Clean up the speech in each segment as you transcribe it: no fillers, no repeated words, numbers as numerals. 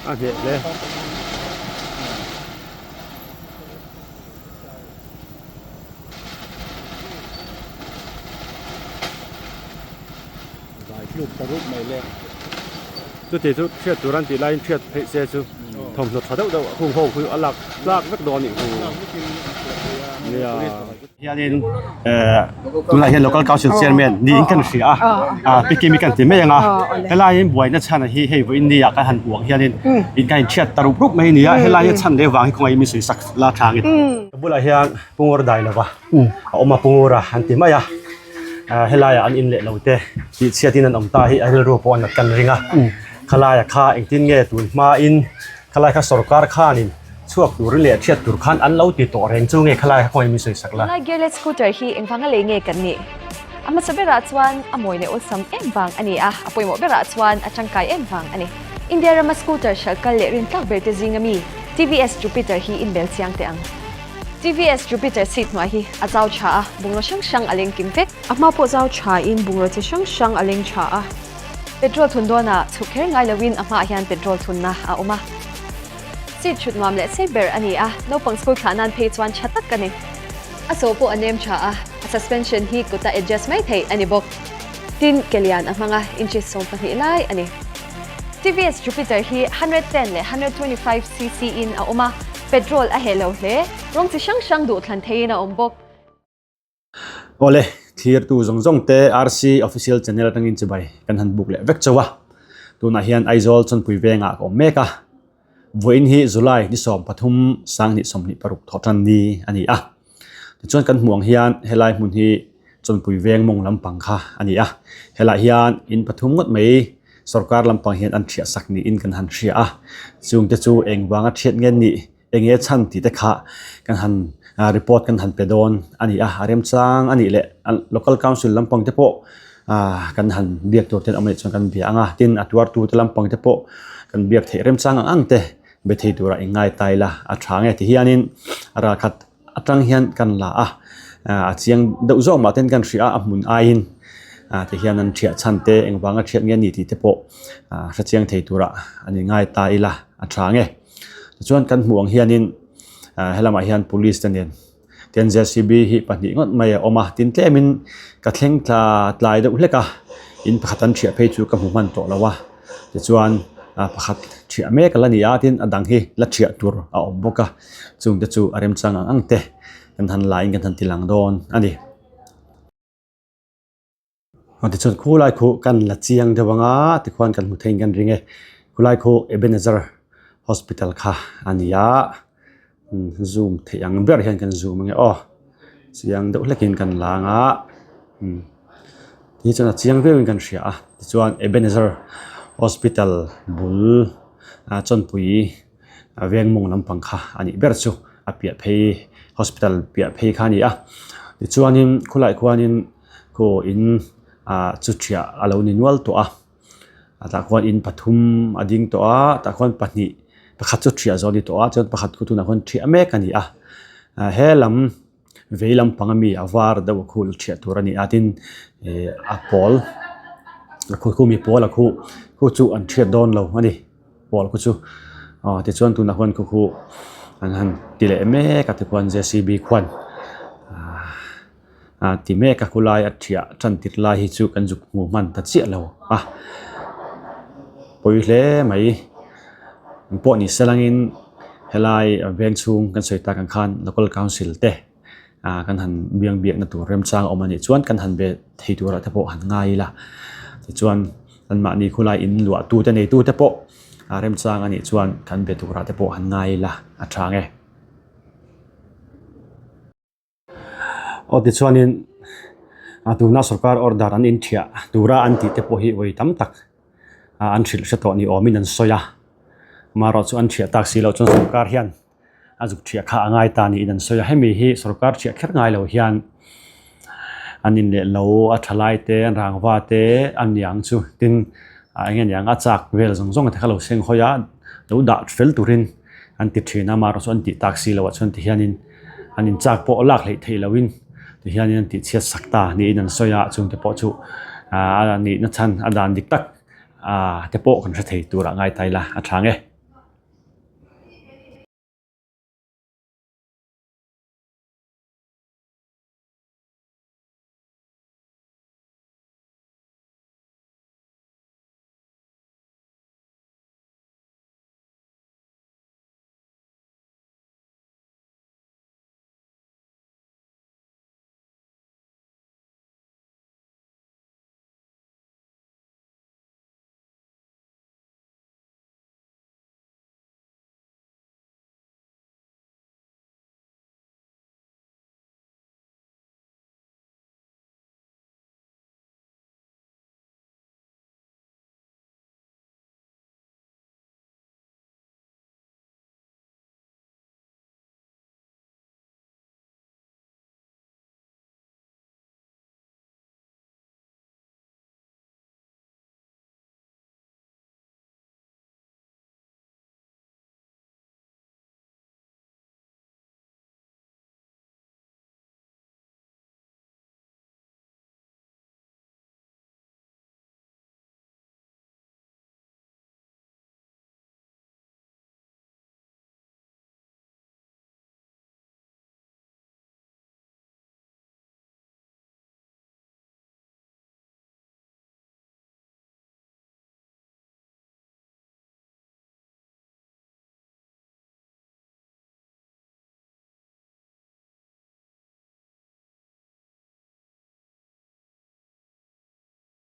A hneh hle. Chuti chu hriat tur an tih laiin hriat theih se chu thawmhnaw tha deuh deuh hung ho khu a lak tlak vek dawn anih hu. Nia. Hianin eh tunah hian local council chairman niin kan hria a ah pi Kimi kan ti mai ang a helaiin buaina chhan hi hei vawiin ni ah kan han hmuh ang hianin in kan inchhiat ta rup rup mai a ni a helai a chhan leh vang hi khawngaih min sawi sak la thangin. Ka bulah hian Pungawr dai lova a awm a Pungawr a an ti mai a. Ah helaiah an in leh lo te tih chhiatin an awm ta hi a rilru pawh a nat kan ring a khalaiah kha engtin nge tun hmain khalai kha sorkar khanin chhuak turin leh thiat tur khan an lo ti tawh reng chu nge khalai kha khawngaih min sawi sak la. Helai gearless scooter hi engvanga lei nge kan nih? A hmasa berah chuan a mawi leh awlsam em vang a ni a, a pawimawh berah chuan a tangkai em vang a ni. India rama scooter hralh kal leh rintlak ber te zinga mi TVS Jupiter hi inbel chiang teh ang. TVS Jupiter seat hnuai hi a zau tha a, bungraw hrang hrang a leng kim vek. A hma pawh zau tha in bungraw chi hrang hrang a leng tha a. Petrol thun dawnah chhuk kher ngai loin a hmaah hian petrol thunna a awm a. Seat thut nuam leh sei ber a ni a, naupang school thlah nan phei chuan tha tak a ni. A so pawh a nem tha a, a suspension hi kuta adjust mai theih a ni bawk. Tin, ke lian a hmang a, inches 12 lai a ni. TVS Jupiter hi 110 leh 125 cc in a awm a, petrol a heh lo hle. Rawng chi hrang hrang duh thlan theiin a awm bawk. Awle, thlirtu zawng zawng te RC Official Channel atangin chibai kan han buk leh vek chauh a. Tunah hian Aizawl Chawnpui vengah ka awm mek a. Vawiin hi July ni 13 2026 thawh tan ni a ni a. Tichuan kan hmuh ang hian helai hmun hi Chawnpui veng mawng lampang kha a ni a. Helaiah hian in pathum ngawt mai sorkar lampang hian an thiah sak niin kan han hria a. Chungte chu eng vanga thiat nge nih eng nge chhan tih te kha kan han report kan han pe dawn a ni a. A remchang a nih leh local council lampang te pawh kan han biak tur ten awm anih chuan kan bia ang a. Tin a tuartu te lampang te pawh kan biak theih remchang ang ang te be thei tura i ngai ta ila a tha nge ti hianin ralkhat atang hian kan la a a chiang deuh zawk mah ten kan hria a hmun aiin ti hian an thiah chhan te engvanga thiat nge ni tih te pawh hre chiang thei tura an i ngai ta ila a tha nge tichuan kan hmuh ang hianin helamah hian police te nen Tin JCB hi pahnih ngawt mai a awm a, tin tlemin ka thleng tla tlai deuh hlek a, in pakhat an thiah phei chu ka hmu hman tawh lo a, tichuan pakhat thiah mek a la ni a, tin a dang hi la thiah tur a awm bawk a, chungte chu a remchang ang ang te kan han la in kan han ti lang dawn a ni. Tichuan khulai khu kan la chiang deuh ang a tikhuan kan hmu theiin kan ring e khulai khu Ebenezer hospital kha a ni a zoom theih ang ber hian kan zoom ange aw chiang deuh hlekin kan la ang a ti chuan a chiang viauin kan hria a tichuan Ebenezer hospital bul chawnpui a veng mawng lampang kha a nih ber chu a piah phei hospital piah phei kha a ni a tichuanin khulaiah khuanin khaw in ah chu thiah a lo ni nual tawh a a tah khuan in pathum a ding tawh a tah khuan pahnih pakhat chu thiah zawh a ni tawh a chuan pakhat khu tunah khuan thiah mek a ni a ah he lam vei lampang ami a var deuh a khu thiah tur a ni a tin ih a pawl a khu khu mi pawl a khu khu chu an thiat dawn lo a ni. Pawl khu chu aw tichuan tunah khuan khu khu an han ti leh mek a tikhuan JCB khuan ah ti mek a khulai a thiah tan tir lai hi chu kan zuk hmu hman ta chiah lo a pawi hle mai engpawh ni se langin helai veng chhung kan sawi tak ang khan local council te ah kan han biang biakna tur remchang a awm a nih chuan kan han be thei turah te pawh han ngai ila tichuan anmahni khulai in luah tu te nei tu te pawh a remchang a nih chuan kan be turah te pawh han ngai ila a tha nge. Aw tichuanin a tuna sorkar order an inthiah tura an tih te pawh hi vawi tam tak an hrilh hre tawh ni awmin an sawi a amaherawhchu an thiah tak si loh chuan sorkar hian a zuk thiah kha a ngai ta niin an sawi a hemi hi sorkar thiah kher ngai lo hian an in leh lo a tha lai te an rangva te a niang chu tin ah eng nge niang a chak vel zawng zawng te kha lo seng hawi a lo dah fel turin an ti thin a amaherawhchu chu an tih tak si loh ah chuan tihianin an in chak pawh lak hleih theih lohin tihianin an tih chhiat sak ta niin an sawi a chungte pawh chu ah a nihna chhan a dan dik tak ah te pawh kan hre thei turah ngai ta ila a tha ang e.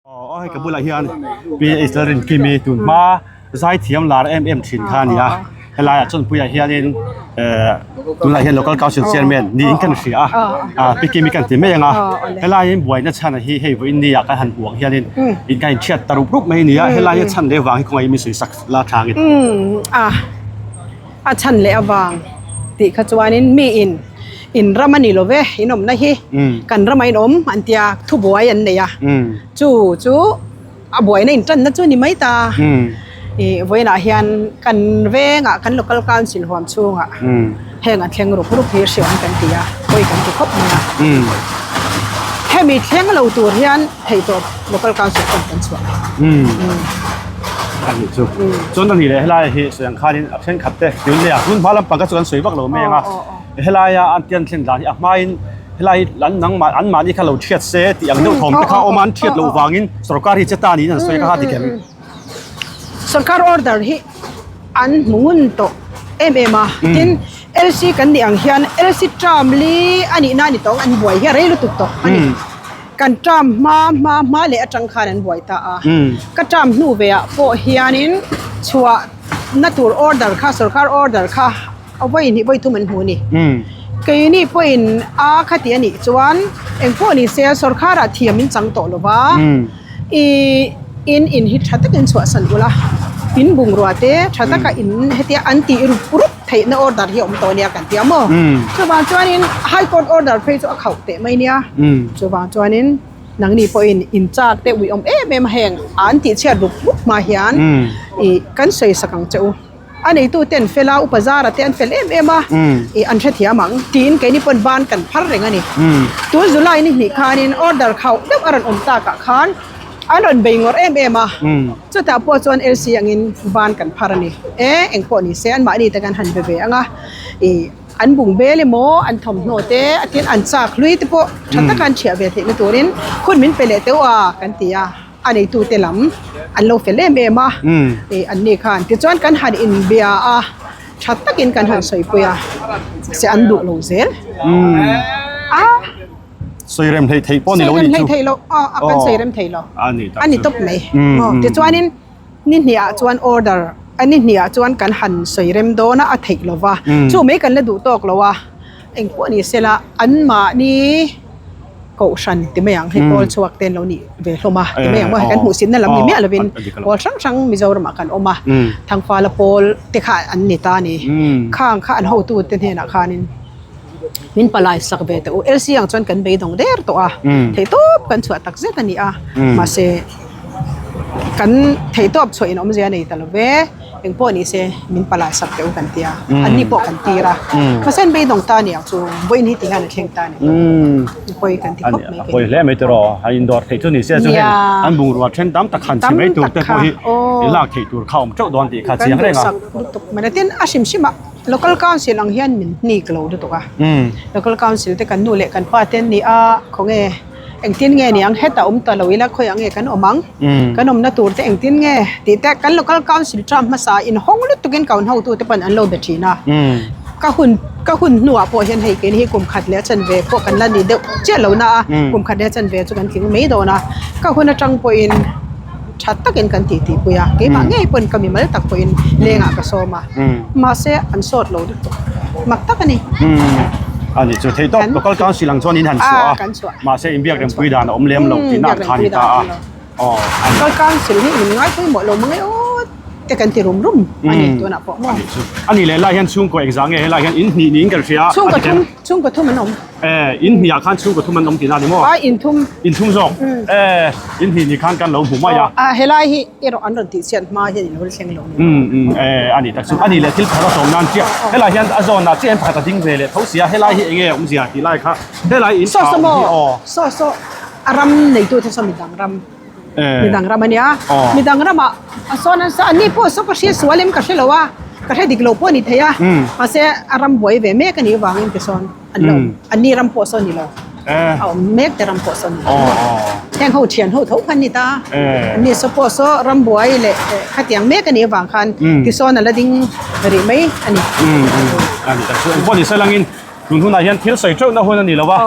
Aw hei ka bulah hian Pi Lalrinkimi tun hma zaithiam lar em em thin kha a ni a helaiah chawnpuiah hianin ehh tunah hian local council chairman niin kan hria a ah Pi Kimi kan ti mai ang a helaiin buaina chhan hi hei vawiin ni ah kan han hmuh ang hianin in kan inchhiat ta rup rup mai a ni a helai hi a chhan leh vang hi khawngaih min sawi sak la thangin. A chhan leh avang tih kha chuanin mi in in ram a ni lo ve in awmna hi kan ramah in awm an tia thubuai an nei a chu chu a buaina in tanna chu a ni mai ta ih vawiinah hian kan vengah kan local council huam chhungah heng an thleng rup rup hi hriam kan ti a pawi kan ti khawp mai a hemi thleng lo tur hian theihtawp local council pawn kan chhuah. A nih chu. Chuan a nih leh helai hi sawi ang khanin a thenkhat te tun leh a hun hma lampang kha chu kan sawi vak lo mai ang a. Helaia an tian thlen dan hi a hmain helai an nangmah an mahni kha lo thiat se tih ang deuh thawm te kha a awm a, an thiat loh vangin sorkar hi che ta niin an sawi kha a ti khem. Sorkar order hi an hmu ngun tawh em em a, tin LC kan nih ang hian LC term li a nihna a ni tawh ang an buai hi a rei lutuk tawh a ni. Kan term hma hma hma leh atang khan an buai ta a. Ka term hnu ve ah pawh hianin chhuah na tur order kha sorkar order kha a vawi hnih vawi thum an hmu a ni. Keini pawhin a khati a nih chuan engpawh ni se sorkar ah thiam in chang tawh lo va ih in in hi tha takin chhuahsan ula in bungrua te tha taka in hetia an tih rup rup theihna order hi a awm tawh nia kan ti a maw? Chuvang chuanin High Court order phei chu a khauh teh mai nia. Chuvang chuanin nangni pawhin in chak te ui awm em em a heng an tih chhiat rup rup hma hian ih kan sawi sak ang che u. A neitu ten fel a, upa zara te an fel em em a, ih an hrethiam ang tiin keini pawn ban kan phar reng a ni. Tun July ni hnih khanin order khauh deuh a rawn awm takah khan An rawn bei ngawrh em em a, chutah pawh chuan LC angin ban kan phar a ni. E, eng pawh ni se, anmahni te kan han be ve ang a, ih an bung bel emaw, an thawmhnaw te, a tin an chak hlui te pawh tha taka an thiah ve theihna turin hun min pe leh teuh a kan ti a, a neitute lam an lo fel em em a, ih anni khan tichuan kan han inbia a, tha takin kan han sawipui a, se an duh lo zel a. Sawi rem hlei theih pawh ni lo a nih chu. Sawi rem hlei theih lo, aw a kan sawi rem thei lo. A ni tak A ni tawp mai. Aw tichuanin ni hnih ah chuan order a ni hnih ah chuan kan han sawi rem dawn a, a theih lo va. Chu mai kan la duh tawk lo a, eng pawh ni sela anmahni kohhran ti mai ang hei pawl chhuak te an lo nih ve hlawm a ti mai ang maw kan hmuhsitna lam ni miah lovin pawl hrang hrang Mizoramah kan awm a, Thangfala pawl te kha an ni ta a ni. Khang kha an hotute hnenah khanin. Min palai sak ve teh u. LC ang chuan kan beidawng der tawh a, theihtawp kan chhuah tak zet a ni a, mahse kan theihtawp chhuah in awmzia a nei ta lo ve, engpawh ni se min palai sak teh u kan ti a, anni pawh kan tir a, mahse an beidawng ta aniang chu vawiin hi ti hian a thleng ta a ni pawi kan ti khawp mai A pawi hle mai tiraw, han indawr theih chu ni se chu heng an bungrua then tam tak han chhe mai tur te pawh hi lak theih tur kha a awm teuh dawn tih kha chiang reng a. Kan duhsak lutuk mai tin a hrim hrim a. Local Council ang hian min hnik lo lutuk a, Local Council te kan nu leh kan pa te an ni a, khawnge engtin nge ni ang hetah awm ta lo ila khawiah nge kan awm ang, kan awmna tur te engtin nge tih te kan Local Council term hmasa inhawng lutukin ka un hotu te pawn an lo be thin a, ka hun ka hun hnuah pawh hian hei keini hi kum khat leh a chanve pawh kan la ni deuh chiah lo na a, kum khat leh a chanve chu kan tling mai dawn a, ka hun atang pawhin. Tha takin kan tih tih pui a, keimah ngei pawn ka mimal tak pawhin lengah ka sawm a, mahse an sawt lo lutuk, mak tak a ni. A ni chu thei tawp local council ang chuan in han chhuah a, mahse inbiak rempui dan a awm lem lo tihna an kha a ni ta a. Local council hi min ngai pawimawh lo mang e aw te kan ti rum rum a ni tunah pawh maw. A ni leh lai hian chhungkaw engzah nge helai hian in hnih niin kan hria a. Chhungkaw thum, chhungkaw thum an awm. Eh, in hnih ah khan chhungkaw thum an awm tihna a ni maw? A, in thum. In thum zawk. Eh, in hnih ni khan kan lo hmu mai a. A, helai hi erawh an rawn tih chian hma hian in lo thleng lo ni. Um, um, eh, a ni tak chu. A ni leh thil phar a sawm nan chiah. Helai hian a zawn ah chiah hian pakhat a ding ve leh tho sia, helai hi enge awmzia tih lai kha helai in tha awm hi aw. Saw saw, a ram neitu te saw midang ram. Midang ram a nia. Midang ramah a sawn an sa, anni pawh saw ka hria sual em ka hre lo a, ka hre dik lo pawh a ni thei a, mahse a ram buai ve mek a nih avangin tisawn an lo awm, anni ram pawh saw a ni lo, a awm mek te ram pawh saw a ni lo. Heng ho thian ho tho kha an ni ta a, anni saw pawh saw ram buai leh khatiang mek a nih avang khan tisawn a la ding rih mai a ni. A ni tak chu, engpawh ni se langin. Tun hunah hian thil sawi teuhna hun a ni lo a,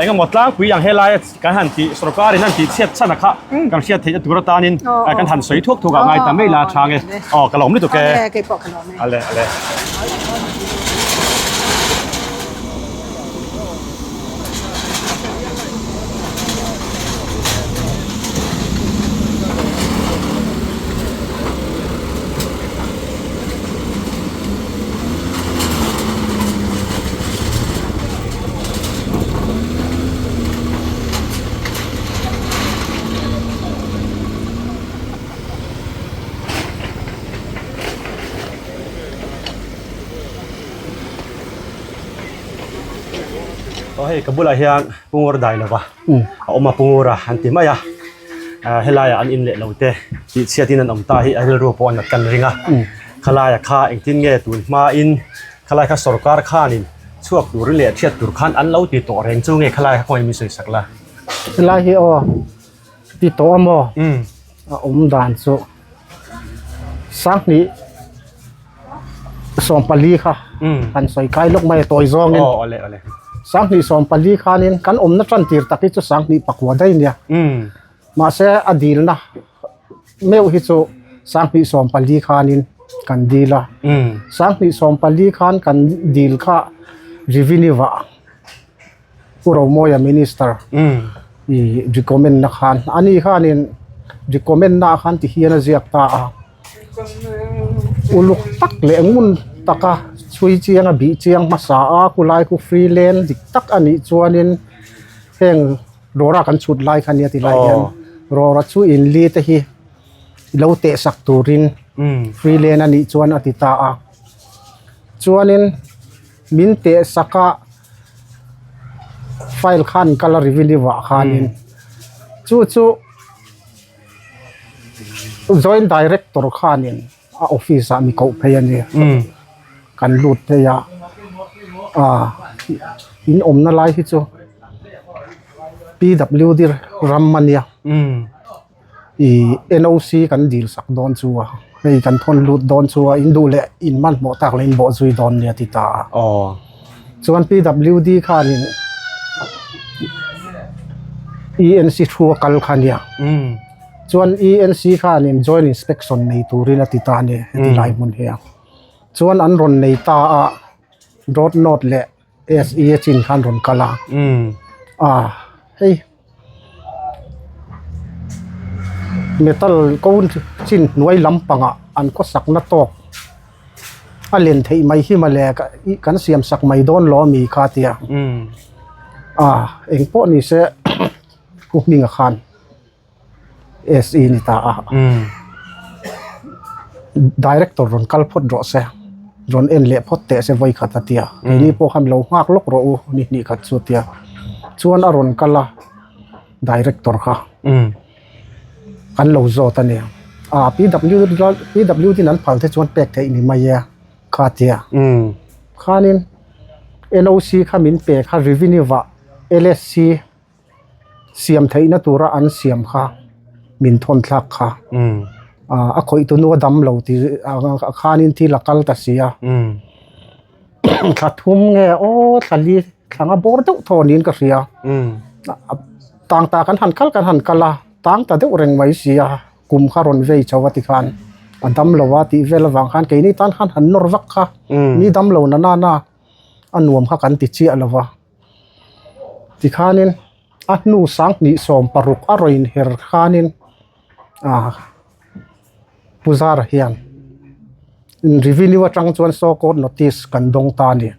eng emaw tlangpui ang helaia kan han tih sorkarin an tih chhiat chhan a kha kan hriat theihna tur atanin kan han sawi thuak thuak ah ngai ta mai la chang e. Aw ka lawm lutuk e. Ale ale. Aw hei ka bulah hian pungur dai lova a awm a pungur a an ti mai a helai ah an in leh lo te tih chhiat in an awm ta hi a rilru pawh a nat kan ring a khalai ah kha engtin nge tun hma in khalai kha sorkar khan in chhuak turin leh thiat tur khan an lo ti tawh reng chu nge khalai kha khawngaih min sawi sak la. Helai hi aw ti tawh a maw a awm dan chu sanghnih 24 kha han sawi kai lawk mai a tawi zawngin 24 khanin kan awmna tan tir tak hi chu 24 daih nia mahse a dilna meuh hi chu 24 khanin kan dil a 24 khan kan dil kha revenue ah Pu Romawia minister ih recommend na khan ani khanin recommend na khan ti hian a ziak ta a uluk tak leh ngun taka chhui chiang a bih chiang hmasa a khulai khu free lane dik tak a nih chuanin heng rawra kan chhut lai kha nia ti lai hian rawra chu in li te hi lo teh sak turin free lane a nih chuan a ti ta a chuanin min teh sak a. File khan kal a revenue ah khanin chu chu joint director khanin a office ah mi koh phei a ni kan lut phei a ah in awmna lai hi chu P W D ram a nia. Ih NOC kan dil sak dawn chu a hei kan thawn lut dawn chu a in duh leh in hmanhmawh tak leh in bawh zui dawn nia ti ta a chuan PWD khanin ENC thu a kal kha nia chuan ENC khanin joint inspection nei turin a ti ta a ni heti lai hmun hi a chuan an rawn nei ta a road note leh SE a chin khan rawn kal a a hei. Metal ko chin hnuai lampangah an khawsakna tawk a len theih mai hi mawle kan siam sak mai dawn lo ami kha tia a eng pawh ni se pu hminga khan SE ni ta a director rawn kal phawt rawh se rawn en leh phawt teh se vawi khat a tia keini pawh khan lo nghak lawk rawh u ni hnih khat chu tia chuan a rawn kal a director kha kan lo zawt a ni a P W din an phal te chuan pek theih ni mai e kha tia khanin N O C kha min pe kha revenue ah L S C. Siam theihna tura an siam kha min thawn thlak kha a khawih tu nu a dam lo tih khanin thil a kal ta si a thla thum nge aw thla li thla nga bawr deuh thaw niin ka hria tang ta kan han kal kan han kal a tang ta deuh reng mai si a kum kha rawn vei chho a tikhan a dam lo a tih vel avang khan keini tan khan han nawr vak kha mi dam lo na nana a nuam kha kan ti chiah lo va. Tikhanin a hnu sanghnih 16 a rawn inher khanin ah Puzara hian revenue atang chuan so called notice kan dawng ta a ni.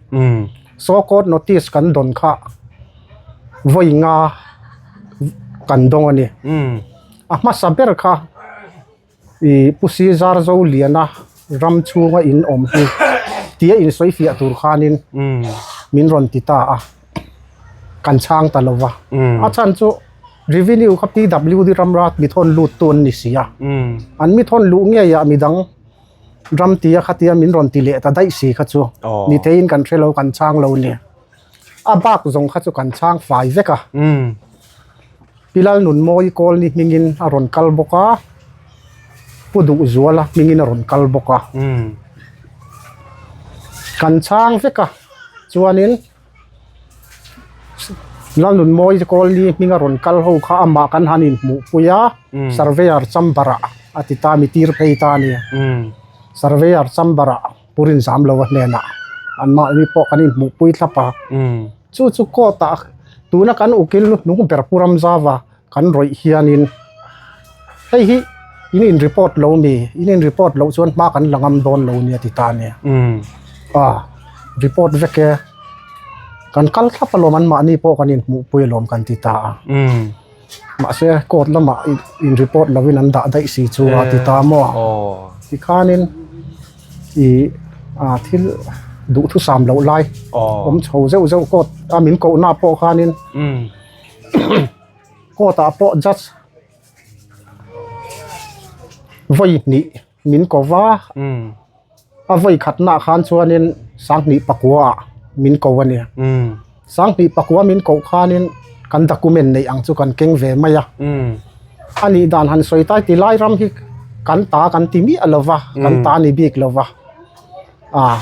So called notice kan dawn kha vawi nga kan dawng a ni. A hmasa ber kha ih Pu Sizar Zoliana ram chhunga in awm hi tia insawi fiah tur khanin min rawn ti ta a kan chhang ta lo va a chhan chu revenue kha PWD ram rat mi thawn lut tu an ni si a an mi thawn luh ngei ah midang ram tia khatia min rawn ti leh ta daih si kha chu ni theiin kan hre lo kan chhang lo nia a bak zawng kha chu kan chhang fai vek a. Pilal Nunmawi Kawlni hmingin a rawn kal bawk a, Pu Duhzuala hmingin a rawn kal bawk a. Kan chhang vek a, chuanin. Lalnunmawi Kawlni hminga rawn kal ho kha amah kan han inhmuhpui a, Surveyor Chamber-ah a ti ta mi tir phei ta a ni. Surveyor Chamber-ah Pu Rinzamlova hnenah anmahni pawh kan inhmuhpui thlap a. Chu chu court-ah tuna kan ukil hnung ber Pu Ramzava kan rawih hianin hei hi in in report lo mi in in report loh chuan hma kan la ngam dawn lo nia ti ta nia a report vek e kan kal thlap alawm an mahni pawh kan inhmuhpui alawm kan ti ta a mahse court lamah in report lovin an dah daih si chu a ti ta maw tikhanin ih a thil duhthusam loh lai awm chho zeuh zeuh court a min kohna pawh khanin. Court ah pawh judge vawi hnih min ko va a vawi khat nah khan chuanin sanghnih pakua ah min ko a ni sanghnih pakua min koh khanin kan document neih ang chu kan keng ve mai a a nih dan han sawi tai ti lai ram hi kan ta kan ti miah lo va kan ta ni bik lo va ah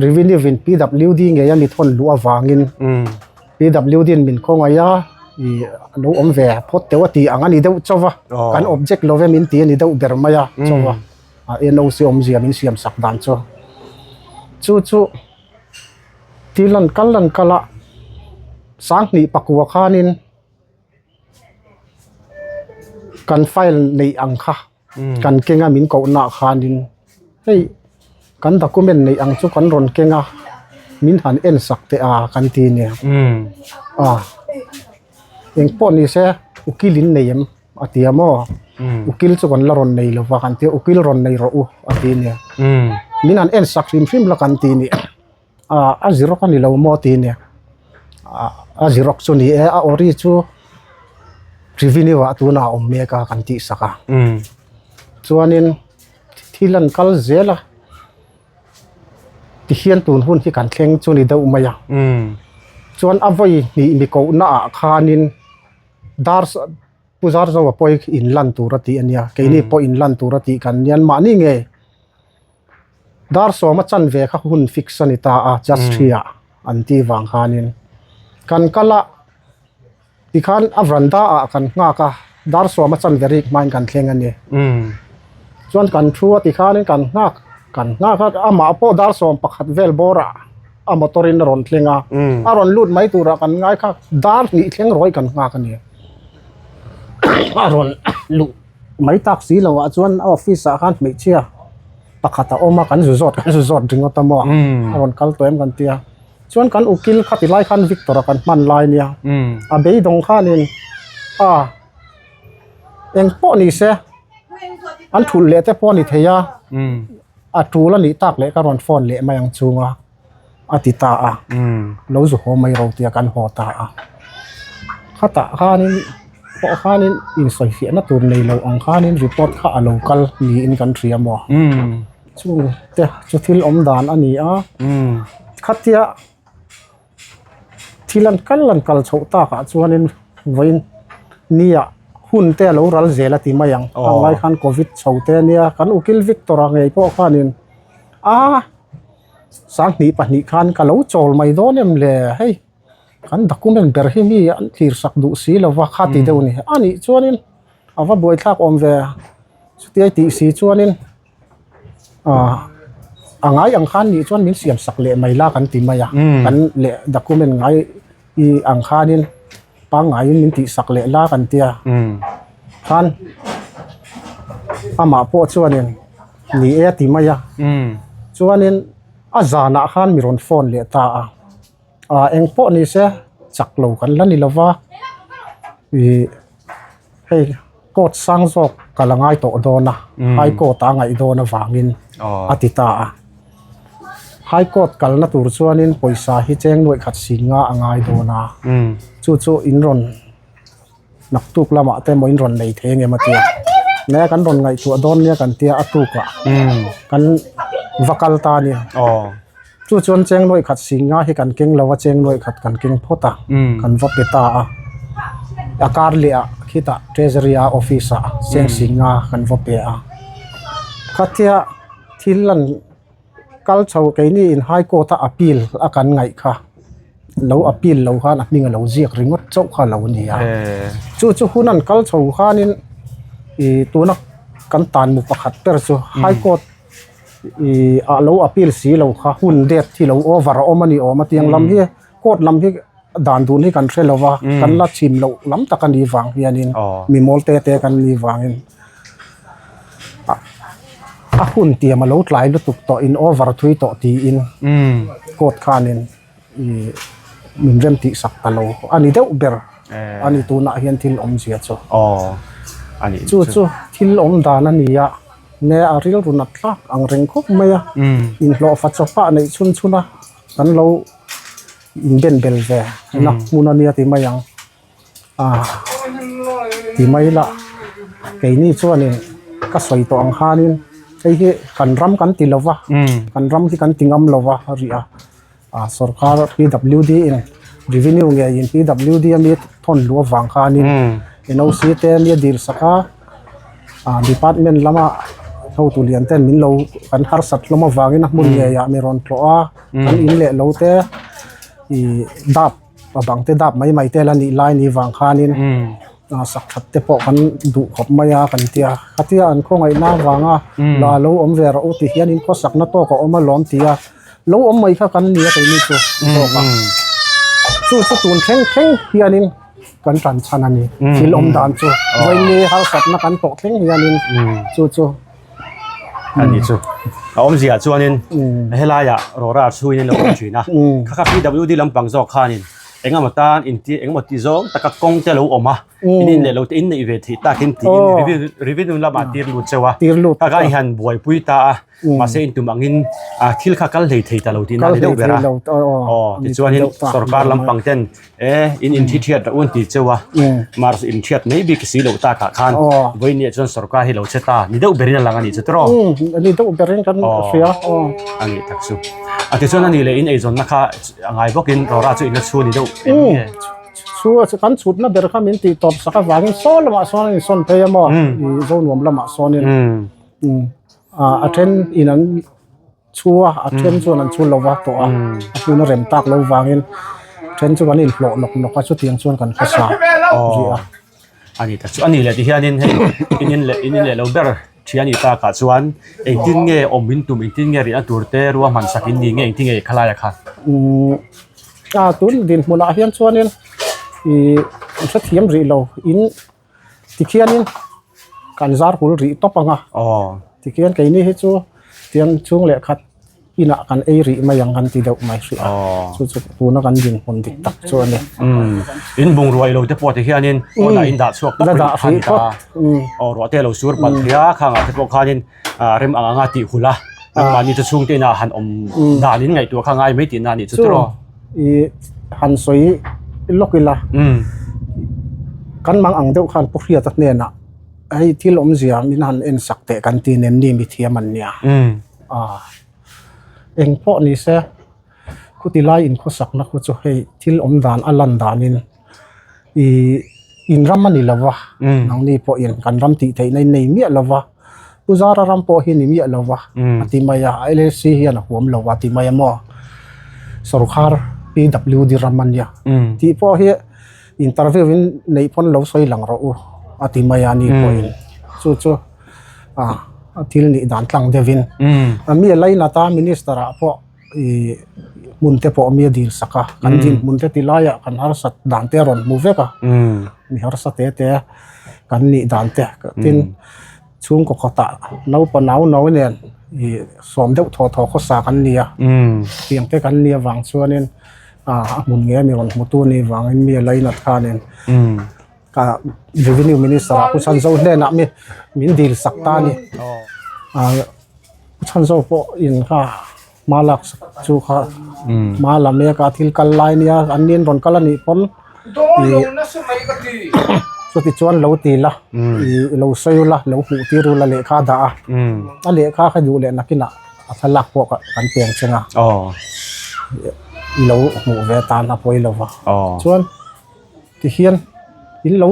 revenue in P W D ngei a mi thawn luh avangin. PWD in min khawngaih a ih lo awm ve phawt teuh a tih ang a ni deuh chauh a kan object lo ve min ti a ni deuh ber mai a chauh a a NOC awmzia min siam sak dan chu chu chu thil an kal an kal a sanghnih pakua khanin kan file neih ang kha. Kan keng a min koh nah khanin hei kan document neih ang chu kan rawn keng a min han en sak teh a kan ti nia a eng pawh ni se ukil in nei em a ti a maw ukil chu kan la rawn nei lo va kan tia ukil rawn nei rawh u a ti nia min han en sak hrim hrim la kan ti nia a a xerox a ni lo maw ti nia a xerox chu ni e a ori chu. Revenue ah tunah a awm mek a kan tih sak a chuanin thil an kal zel a tihian tun hun hi kan thleng chu ni deuh mai a chuan a vawi hnih mi kohna ah khanin dar Pu Zarzoa pawh hi in lan tur a tih a nia keini pawh in lan tur a tih kan nian mahni nge dar sawma chanve kha hun fix a ni ta a just three ah an tih vang khanin kan kal a. Tikhan a veranda ah kan nghak a, dar sawma chanve rik hmain kan thleng a ni. Chuan kan thu a tikhanin kan nghak kan nghak a, amah pawh dar sawm pakhat vel bawrah a motor in a rawn thleng a, a rawn lut mai turah kan ngai kha dar hnih thleng rawih kan nghak a ni. A rawn luh mai tak si loh ah chuan a office ah khan hmeichhia pakhat a awm a, kan zu zawt kan zu zawt ringawt a maw, a rawn kal tawh em kan tia. Chuan kan ukil kha ti lai khan Victor a kan hman lai nia a beidawng khanin a eng pawh ni se an thulh leh te pawh a ni thei a a tul a nih tak leh ka rawn phone leh mai ang chunga a ti ta a lo zu haw mai ro tia kan haw ta a khatah khanin pawh khanin insawifiahna tur nei lo ang khanin report kha a lo kal niin kan hria maw. Chung te chu thil awm dan a ni a khatia thil an kal an kal chhoh takah chuanin vawiin nia hun te a lo ral zel a ti mai ang a ngai khan covid chho te a nia kan ukil Victor a ngei pawh khanin a sanghnih pahnih khan ka lo chawl mai dawn em le hei kan document ber hi mi an thlir sak duh si lova kha ti deuh a ni a nih chuanin a va buaithlak awm ve chutia tih si chuanin. Ah a ngai ang khan nih chuan min siam sak leh mai la kan ti mai a kan leh document ngai i ang khanin pangngaiin min tih sak leh la kan tia khan amah pawh chuanin ni e a ti mai a chuanin a zanah khan mi rawn phone leh ta a ah eng pawh ni se chak lo kan la ni lova ih hei. Court sang zawk ka la ngai tawh dawn a, High Court a ngaih dawn avangin a ti ta a. High Court kalna tur chuanin pawisa hi cheng nuaih khat sin nga a ngai dawn a, chu chu in rawn naktuk lamah te emaw in rawn nei thei ang em a tia. Nge kan rawn ngaihtuah dawn nia kan tia a tukah kan va kal ta a nia. Chu chuan cheng nuaih khat sin nga hi kan keng lo a, cheng nuaih khat kan keng phawt a, kan va pe ta a. A kar leh ah khitah treasury a office ah cheng sin nga kan va pe a. Khatia thil an kal chho keini in high court a appeal a kan ngaih kha. lo appeal lo khan a hming a lo ziak ringawt chauh kha a lo ni a. Chu chu hun an kal chho khanin ih tuna kan tan mu pakhat ber chu high court ih ah lo appeal si lo kha hun date hi lo over a awm a ni awm a tiang lam hi court lam hi dan dun hi kan hre lo va kan la chim loh lam tak a nih vang hianin mi mawl te te kan nih vangin a hun tiam a lo tlai lutuk tawh in over thui tawh tiin court khanin ih min rem tih sak ta lo a ni deuh ber a ni tunah hian thil awmzia chu chu chu thil awm dan a ni a ne a rilru nat tlak ang reng khawp mai a inhlawhfa chawpah neih chhun chhun a kan lo. In ben bel ve na hmun a nia ti mai ang ah ti mai ila keini chuanin ka sawi tawh ang khanin hei hi kan ram kan ti lo va kan ram hi kan ti ngam lo va a ri a ah sorkar P W D in revenue ngeiin P W D ami thawn luh avang khanin N O C te nia dil sak a ah department lama hotu lian ten min lo kan harsat hlawm avangin a hmun ngeiah mi rawn tlawh a. Kan in leh lo te ih dap a bang te dap mai mai te la nih lai ni vang khanin sak that te pawh kan duh khawp mai a kan tia khatia an khawngaihna avanga la lo awm ve rawh u ti hian in khawsakna tawk a awm alawm tia lo awm mai kha kan ni a keini chu zawk a chu chu tun thleng thleng hianin kan tan chhan a ni thil awm dan chu vawiin harsatna kan tawh thleng hianin chu chu. A ni chu. A awmzia chuanin helaiah rawra chhuin an lo awm thin a. Kha kha PWD lampang zawk khanin engemaw tan inti engemaw ti zawng taka kawng te lo awm a. In in leh lo te in neih ve theih takin tiin revenue lamah tir lut cheu a. Kha kha i han buaipui ta a. Mahse in tum angin thil kha kal hlei thei ta lo tihna a ni deuh ber a. Aw tichuanin sorkar lampang ten E, in inthi thiat rawh u an ti cheu a, Mars in thiat mai bik si loh takah khan vawiin chuan sorkar hi lo che ta ni deuh berin a lang a nih chu tawh. Ni deuh berin kan hria. A nih tak chu. A tichuan a nih leh in eizawnna kha a ngai bawkin Rora chu in la chhu ni deuh em nge? Chhu a kan chhutna ber kha min tih tawp sak avangin saw lamah sawn a insawn phei a maw, Zonuam lamah sawnin a then in an Chu a, a then chuan an chhul lo va tawh a, a hmun a rem tak lo vangin then chu kan inhlawh nawk nawk a, chutiang chuan kan khawsa rih a. A ni tak chu, a ni leh ti hianin hei in in leh in in leh lo ber thian i takah chuan engtin nge awm in tum, engtin nge rihna tur te ruahman sak in ni nge engtin nge khalai a kha? Umm a tun dinhmunah hian chuanin ih an hrethiam rih lo in Tikhianin kan zar hul rih tawp ang a, tikhian keini hi chu tiang chhung leh khat inah kan ei rih mai ang kan ti deuh mai hrih a, chu chu tuna kan dinhmun dik tak chu a ni. In bungrua ilo te pawh tikhianin pawnah in dah chhuak tawp rih kha a ni ta a, aw ruah te a lo sur palh thei a, khangah te pawh khanin rem ang anga tih hul a, nangmahni chu chhungte inah han awm dan in ngaihtuah kha ngai mai tihna a nih chu tiraw. I han sawi lawk ila kan mang ang deuh khan Pu Hriata hnenah hei thil awmzia min han en sak teh kan ti nen ni mithiam an nia a eng pawh ni se khuti lai inkhawsakna khu chu hei thil awm dan a lan danin ih in ram a ni lo va nangni pawhin kan ram tih theihna in nei miah lo va Pu Zara ram pawh hi ni miah lo va a ti mai a L L C hian a huam lo a ti mai a maw sorkar P W D ram a nia tih pawh hi interview in neih pawn lo sawi lang rawh u a ti mai a ni pawhin chu chu ah a thil nih dan tlang deuhin a mi a lainat a minister ah pawh. Ih hmun te pawh mi a dil sak a kan din hmun te ti laiah kan harsat dan te a rawn hmu vek a mi harsa te te kan nih dan te tin chhungkaw kawtah naupang nau nau nen ih sawm deuh thaw thaw khawsa kan ni a tiang te kan nih avang chuanin ah a hmun nge mi rawn hmu tu ni vangin mi a lainat khanin ka revenue minister ah Pu Chhanzo hnenah mi min dil sak ta a ni ah. Chhanzo pawh in kha hma lak sak chu kha hma la mek a thil kal lai nia an nin rawn kal a nih pawn ih chuti chuan lo ti la ih lo sawi ula lo hmuh tir ula lehkha a dah a a lehkha kha duh leh nakinah a thlalak pawh kan peng cheng a i lo hmuh ve tan a pawi lo va chuan. Tihian in lo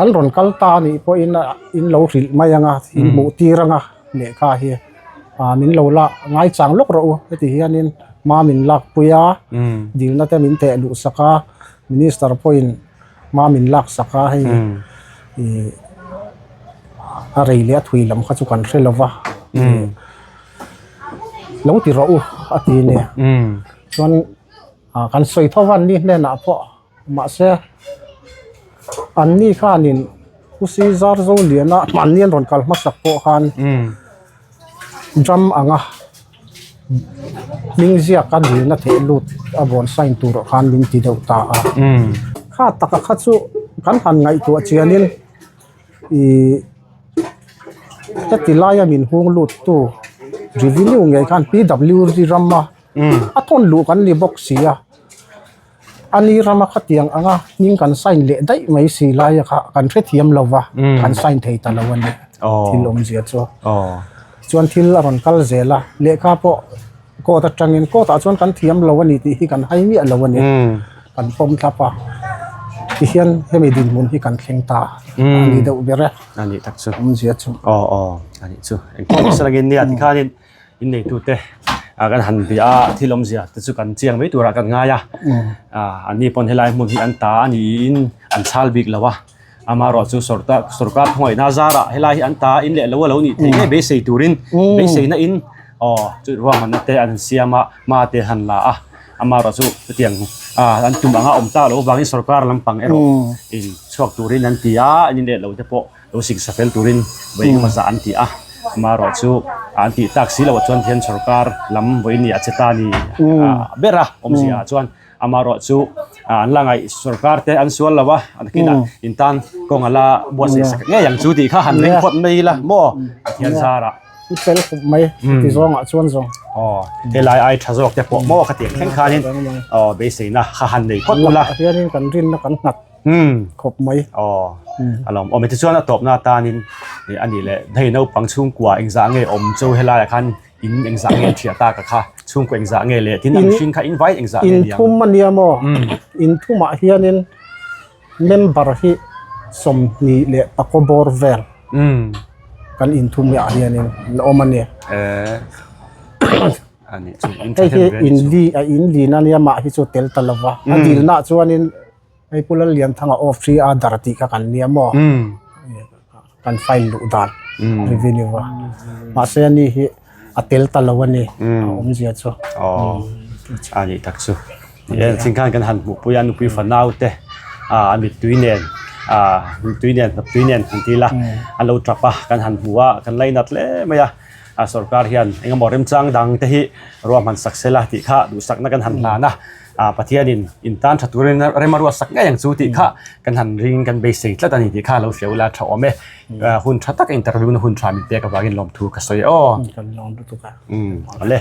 an rawn kal ta a nih pawhin in lo hrilh mai ang a in hmuh tir ang a lehkha hi ah min lo la ngaichang lawk rawh u heti hianin. Hma min lakpui a, dilna te min theh luh sak a, Minister pawhin hma min lak sak a, hei ih a rei leh a thui lam kha chu kan hre lo va, lo ti rawh u a ti a ni. Chuan kan sawi tho va an ni hnenah pawh mahse an ni khanin Pu Sizar Zoliana an ni an rawn kal hmasak pawh khan drum anga hming ziak a dilna theh lut a vawn sign tur ah khan min ti deuh ta a kha taka kha chu kan han ngaihtuah chianin ihh heti laia min hung lut tu revenue ngei khan P W D rama a thawn luh kan ni bawk si a. A ni rama khatiang anga hming kan sign leh daih mai si laia kha kan hrethiam lo va, kan sign thei ta lo a ni thil awmzia chu. Chuan thil a rawn kal zel a, lehkha pawh court atangin court ah chuan kan thiam lo a ni tih hi kan hai miah lo a ni, kan pawm thlap a, tihian hemi dinhmun hi kan thleng ta a ni deuh ber e awmzia chu. Aw aw a nih chu engpawh salangin nia tikhanin. Inneitute kan han bia a, thil awmzia te chu kan chiang mai turah kan ngai a. Anni pawn helai hmun hi an ta a niin an chhal bik lo a, amaherawh chu sorkar khawngaihna zarah helai hi an ta in leh lo a lo nih theih ngei beisei turin beiseina in aw chu ruahmanna te an siam a, hma te han la a, amaherawh chu chutiang an tum anga awm tak loh avangin sorkar lampang erawh in chhuak turin an ti a, in leh lo te pawh. Lo siksa fel turin vawi engemaw zah an ti a, amaherawh chu an tih tak si loh chuan hian sorkar lam vawi ni a che ta ni ber a awmzia ah chuan amaherawh chu an la ngaih sorkar te an sual lo a, a kinah in tan kawng a la buatsaih sak ngei ang chu tih kha han ring phawt mai ila maw Pathian zarah. I fel khawp mai ti zawngah chuan zawng. Aw helai ai tha zawk te pawh maw khatiang thleng khanin aw beiseina kha han nei phawt ula. Hianin kan rinna kan nghat. khawp mai. Aw, a lawm awm e. Tichuan a tawpna atanin a nih leh hei naupang chhungkua engzah nge awm chu helaiah khan in engzah nge thiah tak a kha chhungkua engzah nge leh tin a mihring kha in vai engzah nge niang. Inthum a nia maw? Inthumah hianin member hi 24 bawr vel kan inthum ah hianin an awm a ni. Hei hi inli a inlin a nia mah hi chu tel ta lo va a dilna ah chuanin hei Pu Lallianthanga off hi a dar tih kha kan nia maw kan file luh dan revenue a mahse ani hi a tel ta lo a ni a awmzia chu. Aw a nih tak chu Engtin khan kan han hmuh pui a nupui fanau te a mittui nen mittui nen hnaptui nen han ti ila an lo tap a kan han hmu a kan lainat hle mai a. A sorkar hian engemaw remchang dang te hi ruahman sak sela tih kha duhsakna kan han hlan a, ah Pathianin in tan tha turin rem a ruat sak ngei ang chu tih kha kan han ring kan beisei tlat a ni tih kha lo hria ula tha awm e. Hun tha tak interview na hun tha min pek avangin lawmthu ka sawi aw. Kan lawm lutuk a. Umm awle.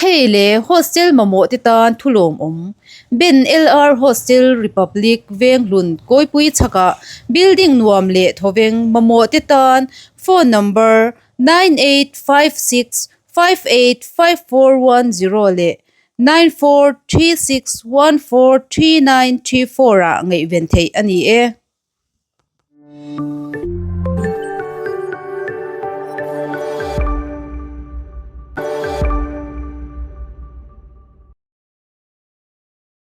Hei le hostel mamawh te tan thu lawmawm. Ben LR Hostel Republic Venghlun Kawipui chhakah building nuam leh thawveng mamawh te tan phone number 9856585410 leh 9436143934 ah ngaihven theih a ni e.